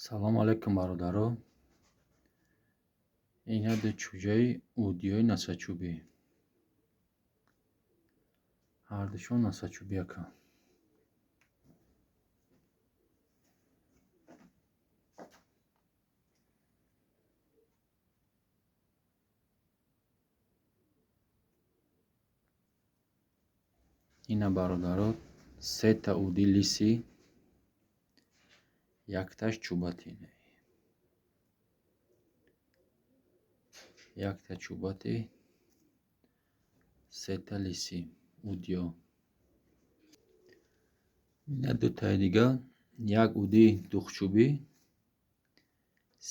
Салому алайкум, бародаро. Ин ду чӯҷаи удиёи насачӯбӣ. Ҳардушон насачӯбияканд. Ина, бародаро, сета уди лисӣ, якташ чӯбати. Якта чӯбати, сета лисӣ удиё. Ина дутаи дига, як уди духчӯбӣ,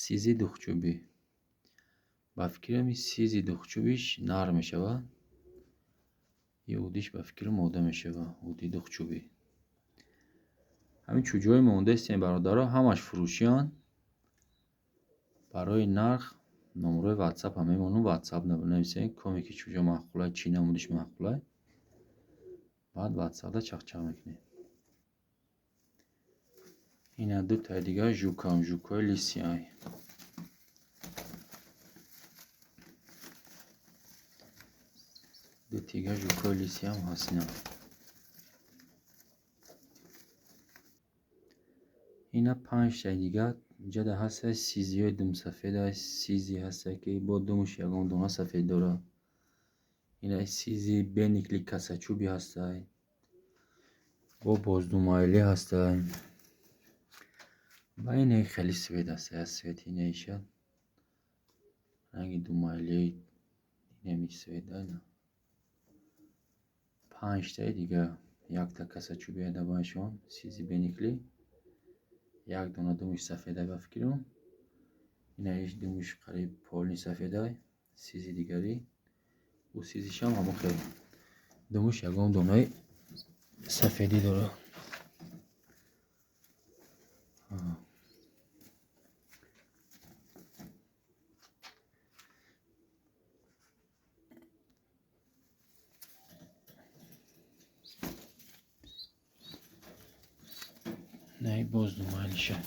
сизи духчӯбӣ. Ба фикрам, сизи духчӯбиш нар мешавад, и удиш, ба фикрам, мода мешавад, уди духчӯбӣ. Ҳамин чӯҷаҳои мондаистем, бародаро, ҳамаш фурӯшианд. Барои нарх номерои ватсапам мемонам, ватсап нависед, коме ки чӯҷа маъқулай, чӣ намудиш маъқулай, баъд ватсапда чақчақ мекунем. Ина дутаи дига жукам, жукҳои лисиай. Дутига жукҳои лисиам ҳаст ина. Ина панҷтаи дига ҷада ҳаста, сизиҳои думсафеда, сизи ҳаста, ки бо думаш ягон дона сафед дорад. Ина сизи беникли касачӯби ҳастай, бо боздумайлӣ ҳастай. Ва ине хеле свет ҳастай, аз свети инаиша ранги думайлӣ, инами свет ина. Панҷтаи дига, якта касачӯби ядабаншон, сизи беникли, як дона думаш сафедай, ба фикрам. Инаиш думаш қариб полни сафедай, сизи дигарӣ. Ӯ сизишам ҳамон хел думаш ягон донаи сафедӣ дорад. Наи боз думайлиша.